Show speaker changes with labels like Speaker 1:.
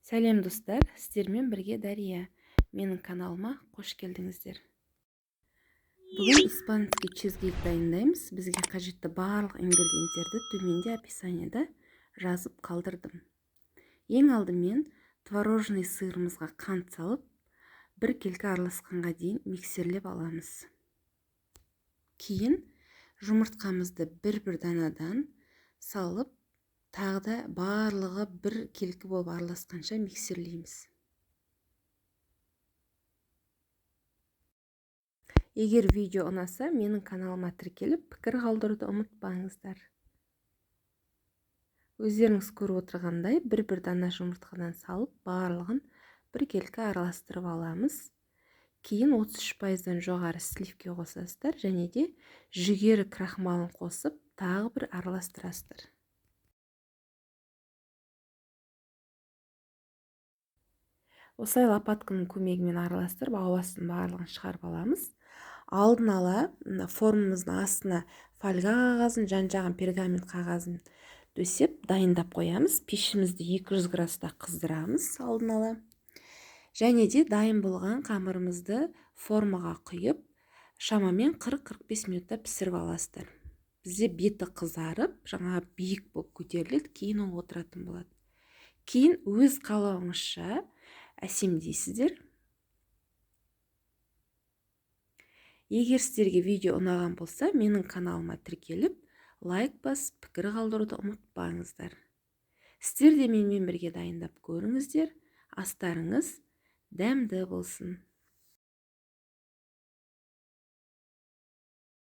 Speaker 1: Сәлем, достар! Сіздермен бірге Дария. Менің каналыма қош келдіңіздер. Бүгін испанский чизкейк дайындаймыз. Бізге қажетті барлық ингредиенттерді төменде описанияда жазып қалдырдым. Ең алдымен творожный сырымызға қант салып, бір келкі араласқанға дейін миксерлеп аламыз. Кейін жұмыртқамызды бір-бір данадан салып, тағы да барлығы бір келкі болып араласқанша миксерлейміз. Егер видео ұнаса, менің каналыма тіркеліп, пікір қалдыруды ұмытпаңыздар. Өздеріңіз көріп отырғандай, бір-бір дана жұмыртқадан салып, барлығын бір келкі араластырып аламыз. Кейін 33%-дан жоғары сливки қосасыздар және де жүгері крахмалын қосып, тағы бір араластырасыздар. Осылай лопатканың көмегімен араластырып, ауасын барлығын шығарып аламыз. Алдын ала формамыздың астына фольга қағазын, жан-жағын пергамент қағазын төсеп дайындап қоямыз. Пешімізді 200 градуста қыздырамыз алдын ала. Және де дайын болған қамырымызды формаға құйып, шамамен 40-45 минутта пісіріп аласыздар. Бізде беті қызарып, жаңа биік болып көтеріледі, кейін ол отыратын болады. Кейін өз қалауыңызша әсемдейсіздер. Егер сіздерге видео ұнаған болса, менің каналыма тіркеліп, лайк басып, пікір қалдыруды ұмытпаңыздар. Сіздер де менімен бірге дайындап көріңіздер. Астарыңыз дәмді болсын.